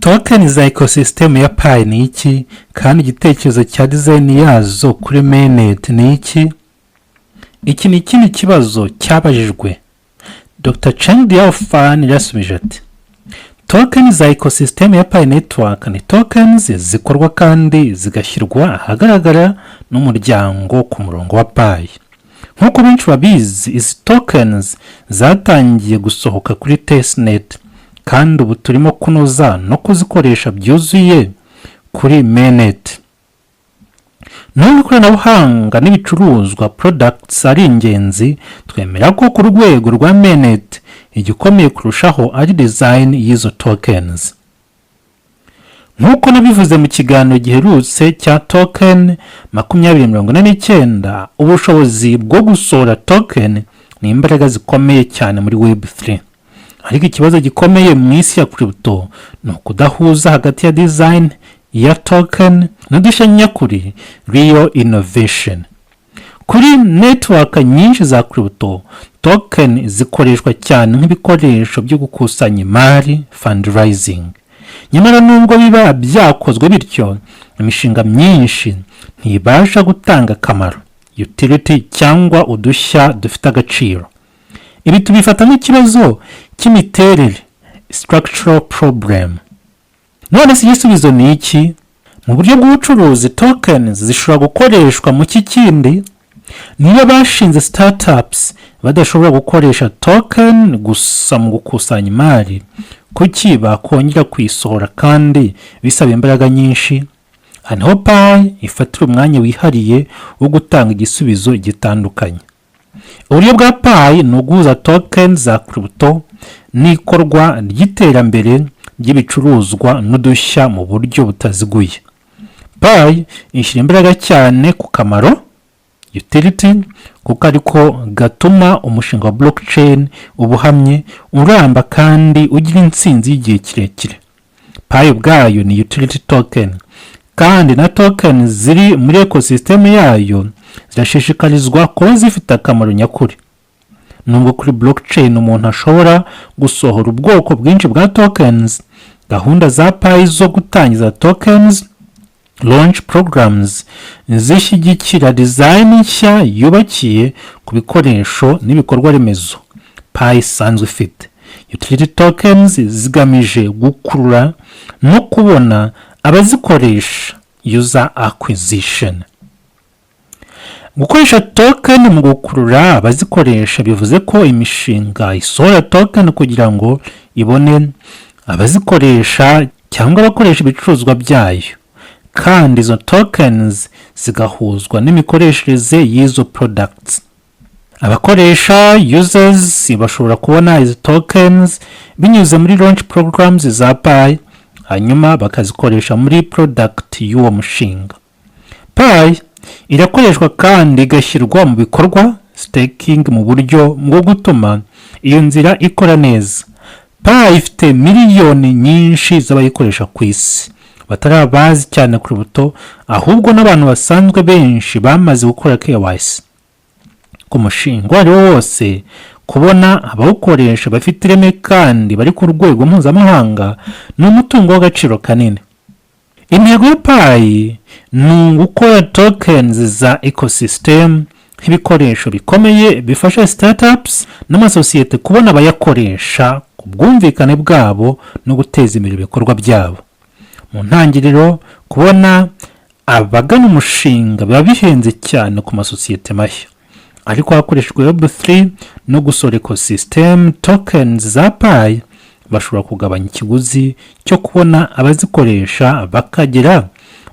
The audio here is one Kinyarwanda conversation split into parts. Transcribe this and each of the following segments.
Token za ecosystem ya Pi ni iki, kandi igitekerezo cya design yazo kuri mainnet ni iki? Iki ni ikindi kibazo cyabajijwe. Dr Chengdiao Fan yasubije ati: "Token za ecosystem ya Pi Network ni tokens zikorwa kandi zigashyirwa ahagaragara n'umuryango ku murongo wa Pi. Nk'uko benshi babizi, izi tokens zatangiye gusohoka kuri testnet, kandi ubu turimo kunoza no kuzikoresha byuzuye kuri mainnet. Nubwo ikoranabuhanga n'ibicuruzwa, products, ari ingenzi, twemera ko ku rwego rwa mainnet igikomeye kurushaho ari design y'izo tokens. Nk'uko nabivuze mu kiganiro giherutse cya token 2049, ubushobozi bwo gusohora token ni imbaraga zikomeye cyane muri Web3. Ariko ikibazo gikomeye mu isi ya crypto ni ukudahuza hagati ya design ya token n'udushya nyakuri, real innovation. Kuri network nyinshi za crypto, token zikoreshwa cyane nk'ibikoresho byo gukusanya imari, fundraising. Nyamara nubwo biba byakozwe bityo, imishinga myinshi ntibasha gutanga akamaro, utility, cyangwa udushya dufite agaciro. Ibi tubifata nk'ikibazo cy'imiterere, structural problem. None se igisubizo ni iki? Mu buryo bw'ubucuruzi, tokens zishobora gukoreshwa mu kindi. Niba bashinze startups badashobora gukoresha token gusa mu gukusanya imari, kuki bakongera kuyisohora kandi bisaba imbaraga nyinshi? Aha niho Pi ifatira umwanya wihariye wo gutanga igisubizo gitandukanye. Uburyo bwa Pi ni uguhuza token za crypto n'ikorwa ry'iterambere ry'ibicuruzwa n'udushya mu buryo butaziguye. Pi ishyira imbaraga cyane ku kamaro, utility, kuko ariko gatuma umushinga wa blockchain uba uhamye, uramba kandi ugira intsinzi y'igihe kirekire. Pi ubwayo ni utility token, kandi na token ziri muri ecosystem yayo zirashishikarizwa kuba zifite akamaro nyakuri. Nubwo kuri blockchain umuntu ashobora gusohora ubwoko bwinshi bwa tokens, gahunda za Pi zo gutangiza tokens, launch programs, zishyigikira design nshya yubakiye ku bikoresho n'ibikorwa remezo Pi isanzwe ifite. Utility tokens zigamije gukurura no kubona abazikoresha, user acquisition. Gukoresha token mu gukurura abazikoresha bivuze ko imishinga isohora token kugira ngo ibone abazikoresha cyangwa abakoresha ibicuruzwa byayo, kandi izo tokens zigahuzwa n'imikoreshereze y'izo products. Abakoresha, users, bashobora kubona izi tokens binyuze muri launch programs za Pi, hanyuma bakazikoresha muri product y'uwo mushinga. Pi irakoreshwa kandi igashyirwa mu bikorwa, staking, mu buryo bwo gutuma iyo nzira ikora neza. Pi ifite miliyoni nyinshi z'abayikoresha ku isi batari abazi cyane crypto, ahubwo n'abantu basanzwe benshi bamaze gukora KYC. Ku mushinga uwo ari wo wose, kubona abawukoresha bafite ireme kandi bari ku rwego mpuzamahanga ni umutungo w'agaciro kanini. Intego ya Pi ni ugukora tokens za ecosystem nk'ibikoresho bikomeye bifasha startups n'amasosiyete kubona abayakoresha ku bwumvikane bwabo no guteza imbere ibikorwa byabo. Mu ntangiriro, kubona abagana umushinga biba bihenze cyane ku masosiyete mashya, ariko hakoreshejwe Web3 no gusohora ecosystem tokens za Pi, bashobora kugabanya ikiguzi cyo kubona abazikoresha, bakagera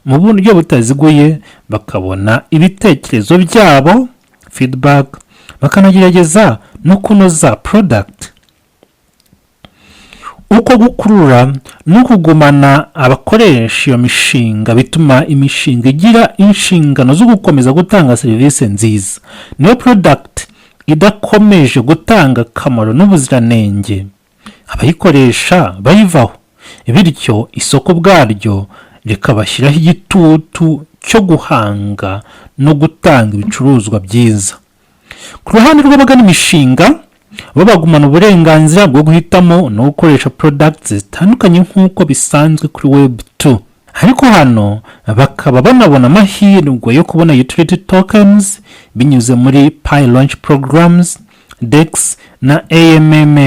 mu buryo butaziguye, bakabona ibitekerezo byabo, feedback, bakanagerageza no kunoza product. Uko gukurura no kugumana abakoresha iyo mishinga bituma imishinga igira inshingano zo gukomeza gutanga serivisi nziza. Niyo product idakomeje gutanga akamaro n'ubuziranenge, abayikoresha bayivaho, bityo isoko ubwaryo rikabashyiraho igitutu cyo guhanga no gutanga ibicuruzwa byiza. Ku ruhande rw'abagana imishinga Bo bagumana uburenganzira bwo guhitamo no gukoresha products zitandukanye nk'uko bisanzwe kuri Web 2, ariko hano bakaba banabona amahirwe yo kubona utility tokens binyuze muri Pi Launch programs, DEX na AMM,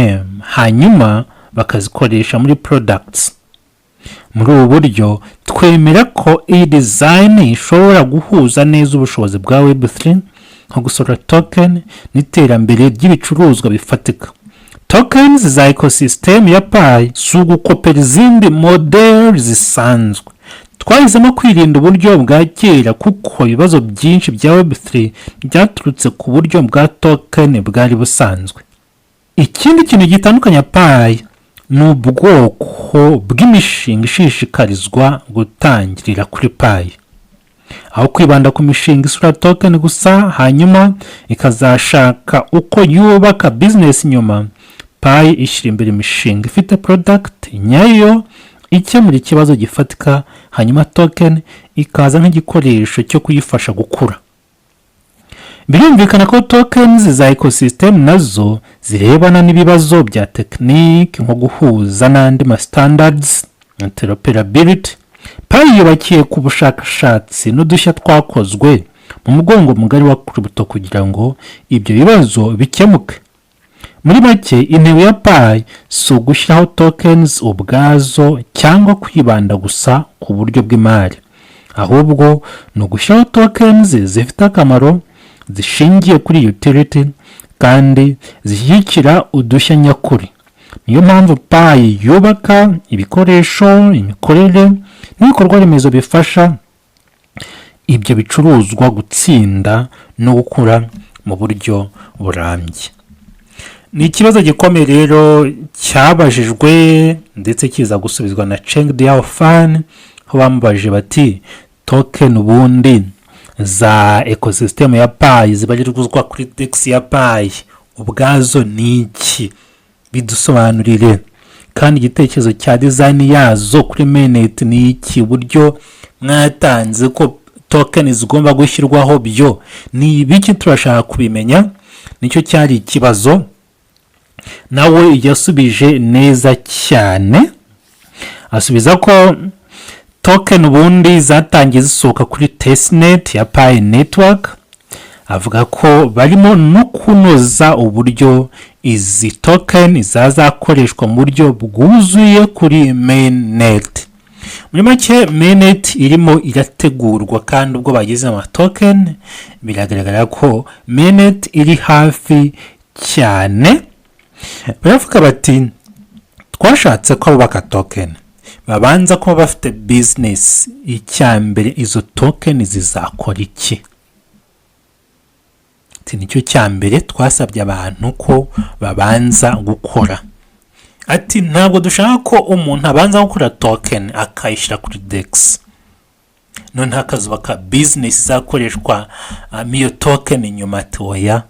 hanyuma bakazikoresha muri products. Muri ubu buryo twemera ko iyi design ishobora guhuza neza ubushobozi bwa Web3 nko gusohora token n'iterambere ry'ibicuruzwa bifatika. Tokens za ecosystem ya Pi si ugukopera izindi model zisanzwe. Twahisemo kwirinda uburyo bwa kera kuko ibibazo byinshi bya Web3 byaturutse ku buryo bwa token bwari busanzwe. Ikindi kintu gitandukanya Pi ni ubwoko bw'imishinga ishishikarizwa gutangirira kuri Pi. Aho kwibanda ku mishinga isohora token gusa hanyuma ikazashaka uko yubaka business nyuma, Pi ishyira imbere imishinga ifite product nyayo ikemura ikibazo gifatika, hanyuma token ikaza nk'igikoresho cyo kuyifasha gukura. Birumvikana ko tokens za ecosystem nazo zirebana n'ibibazo bya tekinike nko guhuza n'andi ma standards, interoperability. Pi yubakiye ku bushakashatsi n'udushya twakozwe mu mugongo mugari wa crypto kugira ngo ibyo bibazo bikemuke. Muri make, intego ya Pi si ugushyiraho tokens ubwazo cyangwa kwibanda gusa ku buryo bw'imari, ahubwo ni ugushyiraho tokens zifite akamaro, zishingiye kuri utility kandi zishyigikira udushya nyakuri. Niyo mpamvu Pi yubaka ibikoresho, imikorere n'ibikorwa remezo bifasha ibyo bicuruzwa gutsinda no gukura mu buryo burambye. Ni ikibazo gikomeye rero cyabajijwe ndetse kiza gusubizwa na Chengdiao Fan, aho bamubajije bati: "Token ubundi za ecosystem ya Pi zibarirwa kuri DEX ya Pi ubwazo ni iki? Bidusobanurire. Kandi igitekerezo cya design yazo kuri mainnet ni iki? Uburyo mwatanze ko token zigomba gushyirwaho byo ni ibiki? Turashaka kubimenya." Nicyo cyari ikibazo. Nawe yasubije neza cyane, asubiza ko token ubundi zatangiye zisohoka kuri testnet ya Pi Network. Avuga ko barimo no kunoza uburyo izi token zazakoreshwa mu buryo bwuzuye kuri mainnet. Muri make, mainnet irimo irategurwa, kandi ubwo bagize ama token biragaragara ko mainnet iri hafi cyane. Baravuga bati: "Twashatse ko abubaka token babanza kuba bafite business. Icya mbere, izo token zizakora iki?" Ati: "Nicyo cya mbere twasabye abantu ko babanza gukora." Ati: "Ntabwo dushaka ko umuntu abanza gukora token akayishyira kuri DEX, noneho akazubaka business izakoreshwa iyo token nyuma." Ati: "Oya,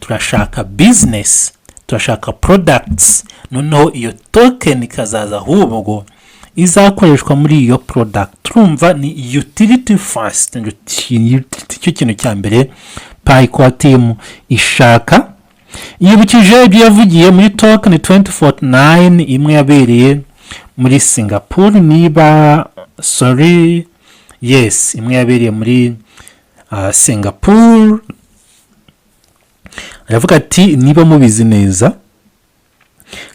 turashaka business, turashaka products, noneho iyo token ikazaza ahubwo izakoreshwa muri iyo product." Turumva ni utility first, utility cyo kintu cya mbere Pi Core Team ishaka. Yibukije ibyo yavugiye muri Token 2049 imwe yabereye muri Singapore, niba, sorry, yes, imwe yabereye muri Singapore. Aravuga ati: "Niba mubizi neza,"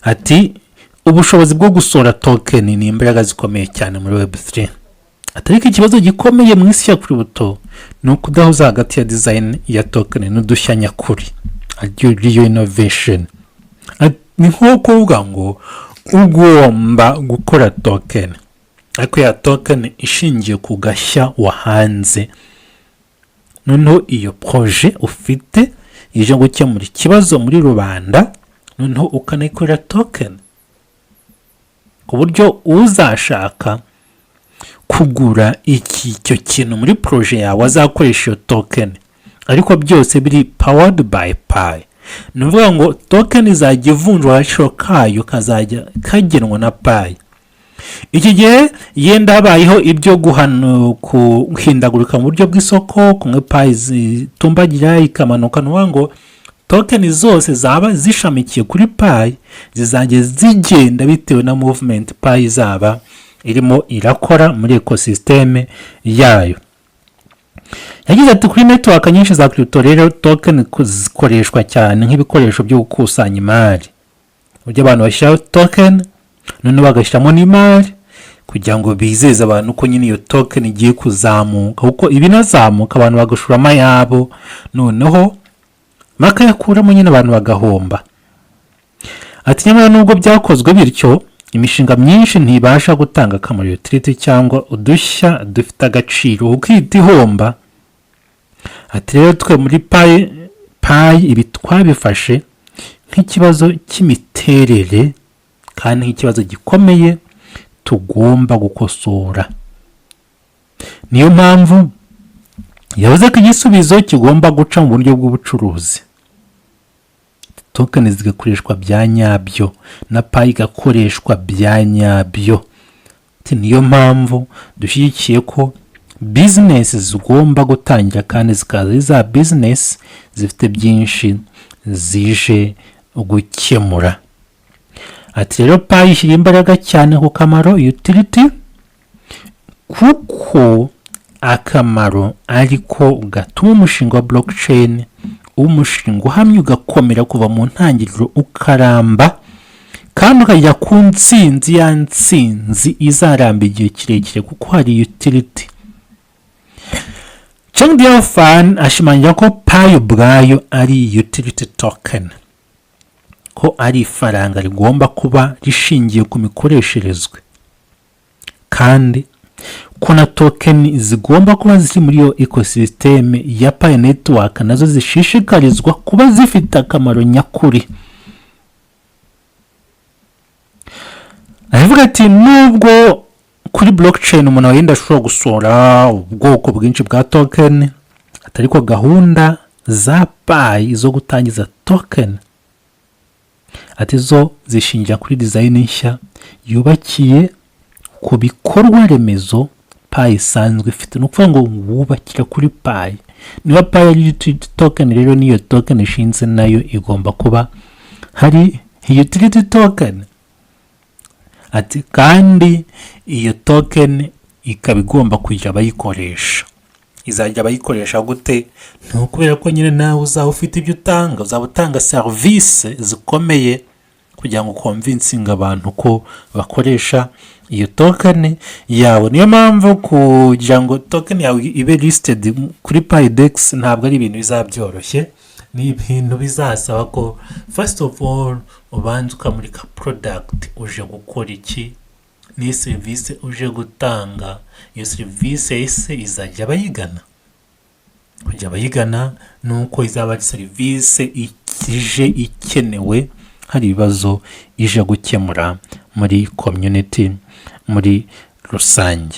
ati, "ubushobozi bwo gusohora token ni imbaraga zikomeye cyane muri Web3." Ati: "Ariko ikibazo gikomeye mu isi ya crypto ni ukudahuza hagati ya design ya token n'udushya nyakuri, ariyo innovation." Ni nko kuvuga ngo ugomba gukora token, ariko ya token ishingiye ku gashya wahanze, noneho iyo projet ufite ije gukemura ikibazo muri rubanda, noneho ukanayikorera token ku buryo uzashaka kugura iki icyo kintu muri projet yawe azakoresha iyo token, ariko byose biri powered by Pi. Ni ukuvuga ngo token izajya ivunjwa, agaciro kayo kazajya kagenwa na Pi. Iki gihe yenda habayeho ibyo guhindagurika mu buryo bw'isoko, kumwe Pi zitumbagira ikamanuka, ni ukuvuga ngo Token zose zaba zishamikiye kuri Pi zizajya zigenda bitewe na movement Pi izaba irimo irakora muri ecosystem yayo. Yagize ati: "Kuri network nyinshi za crypto rero, token zikoreshwa cyane nk'ibikoresho byo gukusanya imari, uburyo abantu bashyiraho token noneho bagashyiramo n'imari kugira ngo bizeze abantu ko nyine iyo token igiye kuzamuka, kuko ibinazamuka abantu bagashoramo ayabo, noneho bakayakuramo nyine, abantu bagahomba." Ati: "Nyamara nubwo byakozwe bityo, imishinga myinshi ntibasha gutanga akamaro, utility cyangwa udushya dufite agaciro, kuko ihita ihomba." Ati: "Rero twe muri Pi ibi twabifashe nk'ikibazo cy'imiterere kandi nk'ikibazo gikomeye tugomba gukosora." Niyo mpamvu yavuze ko igisubizo kigomba guca mu buryo bw'ubucuruzi, token zigakoreshwa bya nyabyo na Pi igakoreshwa bya nyabyo. Ati: "Niyo mpamvu dushyigikiye ko business zigomba gutangira kandi zikaza ari za business zifite byinshi zije gukemura." Ati: "Rero Pi ishyira imbaraga cyane ku kamaro, utility, kuko akamaro ariko gatuma umushinga wa blockchain uba umushinga uhamye, ugakomera kuva mu ntangiriro, ukaramba kandi ukajya ku ntsinzi, ya ntsinzi izaramba igihe kirekire kuko hari utility." Chengdiao Fan ashimangira ko Pi ubwayo ari utility token, ko ari ifaranga rigomba kuba rishingiye ku mikoresherezwe, kandi ko na token zigomba kuba ziri muri iyo ecosystem ya Pi Network nazo zishishikarizwa kuba zifite akamaro nyakuri. Aravuga ati: "Nubwo kuri blockchain umuntu wenda ashobora gusohora ubwoko bwinshi bwa token, atari ko gahunda za Pi zo gutangiza token," ati, "zo zishingira kuri design nshya yubakiye ku bikorwa remezo Pi isanzwe ifite." Ni ukuvuga ngo wubakira kuri Pi. Niba Pi ari utility token rero, n'iyo token ishinze nayo igomba kuba hari utility token. Ati: "Kandi iyo token ikaba igomba kugira abayikoresha." Izajya abayikoresha gute? Ni ukubera ko nyine nawe uzaba ufite ibyo utanga, uzaba utanga serivisi zikomeye kugira ngo uconvincinge abantu ko bakoresha iyo token yawe. Niyo mpamvu kugira ngo token yawe ibe listed kuri Pi DEX ntabwo ari ibintu bizaba byoroshye. Ni ibintu bizasaba ko first of all ubanza ukamurika product uje gukora iki, ni serivisi uje gutanga. Iyo serivisi ese izajya abayigana? Kujya abayigana ni uko izaba ari serivisi ije ikenewe, hari ibibazo ije gukemura muri community muri rusange.